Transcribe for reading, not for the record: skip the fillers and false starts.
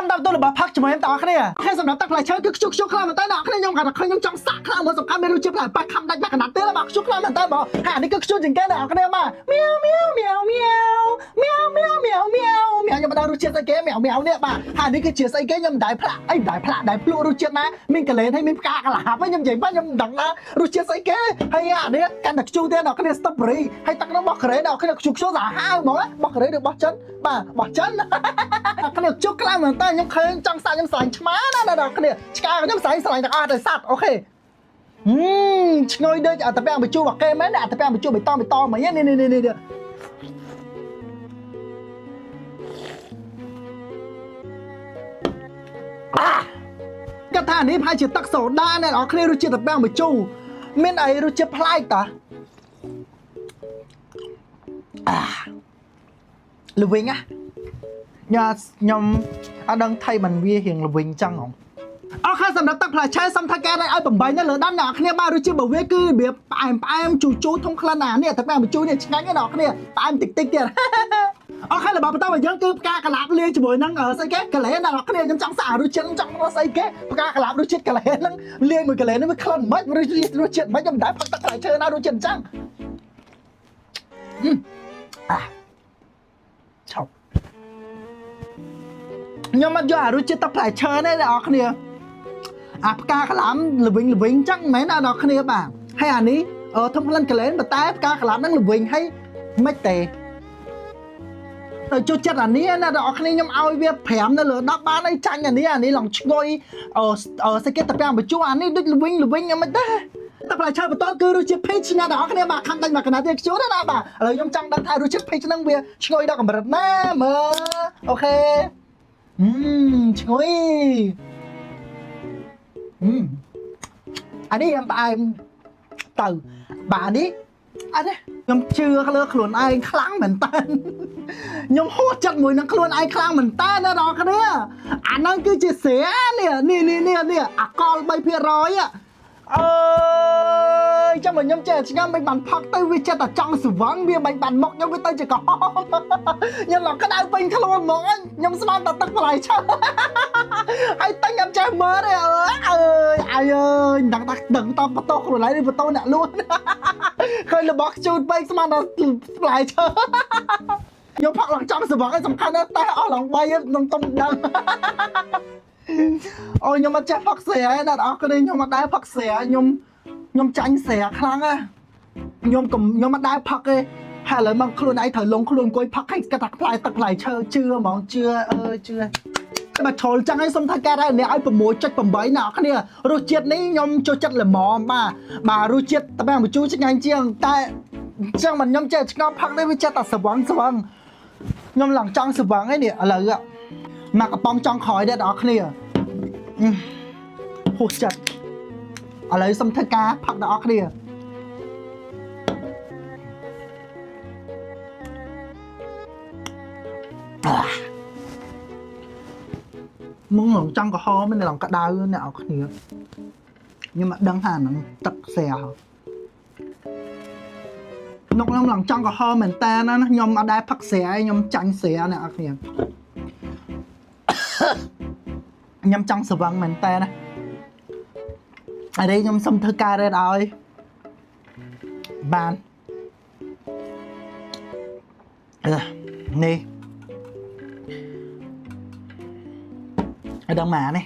តាមតាមទៅរបស់ផឹកជាមួយខ្ញុំតអគ្នាហើយសម្រាប់ទឹកផ្លែឈើគឺខ្ជុះខ្ជុះខ្លាំងមែនតើអ្នកគ្នាខ្ញុំគាត់ថាឃើញខ្ញុំចង់សាក់ខ្លាំងមកសំខាន់មានរសជាតិផ្លែប៉ះខំដាច់បាក់កណាត់ទេបាទខ្ជុះខ្លាំងមែនតើបងហើយអានេះគឺខ្ជុះជាងគេអ្នកគ្នាបាទមៀវមៀវមៀវមៀវមៀវមៀវមៀវមៀវមៀវខ្ញុំមិនដឹងរសជាតិស្អីគេមៀវមៀវនេះបាទហើយនេះគឺជាស្អីគេខ្ញុំមិនដែរផ្លាក់អីមិនដែរផ្លាក់ដែរភ្លក់រសជាតិណាមានកលែនហើយមានផ្កាកលាបហើយខ្ញុំនិយាយបាទខ្ញុំមិនដឹងណារសជាតិស្អីគេហើយអានេះកាន់តែខ្ជុះទៀតអ្នកគ្នា strawberry ហើយទឹកនោះបោះក្រេអ្នកគ្នាខ្ជុះខ្ជុះសាហាវហ្មងបោះក្រេឬបោះចិនបាទបោះចិន គ្នាជុកខ្លាំងមែនតើខ្ញុំឃើញចង់សាក់ខ្ញុំស្រឡាញ់ឆ្មាណាអ្នកនរគ្នាឆ្កាខ្ញុំស្រឡាញ់ស្រឡាញ់ទាំងអស់តែសត្វអូខេហឹមឆ្ងុយដូចអាតាពាំងបញ្ជូរបស់គេមែនអាតាពាំងបញ្ជូបៃតងបៃតងហ្មងនេះនេះនេះនេះអាគាត់ថានេះប្រហែលជាទឹកសូដាអ្នកនរគ្នារសជាតិតាពាំងបញ្ជូមានអីរសជាតិប្លែកតាអាល្វីងណា ញ៉ាខ្ញុំអត់ដឹងថៃមិនវារៀងល្វីងចឹងហងអរខសម្រាប់ទឹកផ្លែឆែសំថាការឲ្យ8នៅលើដាំអ្នកគ្នាបាទរសជាតិបើវាគឺរបៀបផ្អែមផ្អែមជូរជូរធំក្លិនអានេះតែផ្អែមជូរនេះឆ្ងាញ់ណាស់អ្នកគ្នាផ្អែមតិចតិចទៀតអរខរបស់បន្តមកយើងគឺផ្កាកលាបលាយជាមួយនឹងស្អីគេកាឡេអ្នកគ្នាខ្ញុំចង់សាករសជាតិចង់ស្អីគេផ្កាកលាបរសជាតិកាឡេហ្នឹងលាយមួយកាឡេហ្នឹងវាក្លិនមិនរសជាតិរសជាតិមិនខ្ញុំមិនដែលផឹកទឹកផ្លែឈើណារសជាតិអញ្ចឹងអាឆប់ ខ្ញុំអត់យកអារសជាតិទឹកផ្លែឈើទេអ្នកនរគ្នាអាផ្កាកន្លាមល្វីងល្វីងចឹងមិនមែនអ្នកនរគ្នាបាទហើយអានេះអឺធំក្លិនកលែនប៉ុន្តែផ្កាកន្លាមហ្នឹងល្វីងហើយមិនទេទៅចូលចិត្តអានេះណាអ្នកនរគ្នាខ្ញុំឲ្យវា5នៅលើ10បានអីចាញ់អានេះអានេះឡងឆ្ងុយអឺអឺសេចក្ដីតាពាំងបញ្ជូអានេះដូចល្វីងល្វីងយ៉ាងមិនដែរតែផ្លែឈើបន្តគឺរសជាតិ peach ណាអ្នកនរគ្នាបាទខំដាច់មកកណាទៀតខ្ជូតណាបាទឥឡូវខ្ញុំចង់ដឹងថារសជាតិ peach ហ្នឹងវាឈ្ងុយដល់កម្រិតណាមើលអូខេ អឺឈ្ងុយអឺអានេះខ្ញុំផ្អែមទៅបាទអានេះអត់ទេខ្ញុំជឿលើខ្លួនឯងខ្លាំងមែនតើខ្ញុំហួសចិត្តមួយនឹងខ្លួនឯងខ្លាំងមែនតើអ្នកនរគ្នាអាហ្នឹងគឺជាស្រានេះនេះនេះនេះនេះអាកល3%អើយចាំមកខ្ញុំចេះឆ្ងាំមិនបានផឹកទៅវាចិត្តតែចង់ស្វឹងវាមិនបានមកខ្ញុំវាទៅជាក្រហមខ្ញុំឡងក្តៅពេញខ្លួនហ្មងខ្ញុំស្មានតែទឹកផ្លែឈើហើយតែខ្ញុំចេះមើលទេអើយអើយអាយអើយមិនដឹងថាដឹងតបតោខ្លួនឯងឬបតោអ្នកលួនឃើញរបស់ខ្ជូតពេកស្មានតែផ្លែឈើខ្ញុំផឹកឡើងចង់ស្វឹងឯងសំខាន់ណាស់តែអស់ឡើង3ខ្ញុំទុំដឹង អូយខ្ញុំអត់ចេះផឹកស្រាទេអ្នកនរគ្នាខ្ញុំអត់ដែលផឹកស្រាខ្ញុំខ្ញុំចាញ់ស្រាខ្លាំងណាស់ខ្ញុំកុំខ្ញុំអត់ដែលផឹកទេហើយឥឡូវមកខ្លួនឯងត្រូវលងខ្លួនអង្គុយផឹកឲ្យគាត់ថាផ្លែទឹកផ្លែឈើជឿហ្មងជឿអើយជឿបើជ្រុលចឹងឯងសុំថាការដែរអ្នកឲ្យ6.8អ្នកគ្នារសជាតិនេះខ្ញុំចូលចិត្តល្មមបាទបាទរសជាតិតែបញ្ជូរឆ្ងាញ់ជាងតែចឹងមិនខ្ញុំចេះឆ្ងល់ផឹកនេះវាចិត្តតែស្វឹងស្វឹងខ្ញុំឡើងចង់ស្វឹងឯនេះឥឡូវមកកំប៉ុងចង់ក្រោយដែរអ្នកគ្នា ហួសចិត្តឥឡូវសុំធ្វើការផឹកដល់អស់គ្នាអាមុងឡងចង់ក្រហមមិនឡងក្តៅអ្នកអស់គ្នាខ្ញុំអត់ដឹងថាហ្នឹងទឹកស្រានុកខ្ញុំឡងចង់ក្រហមមែនតើណាខ្ញុំអត់ដែលផឹកស្រាខ្ញុំចាញ់ស្រាអ្នកអស់គ្នាខ្ញុំចង់ស្វឹងមែនតើណា អរេខ្ញុំសុំធ្វើការរេតឲ្យបានអឺនេះឲ្យដឹងម៉ានេះ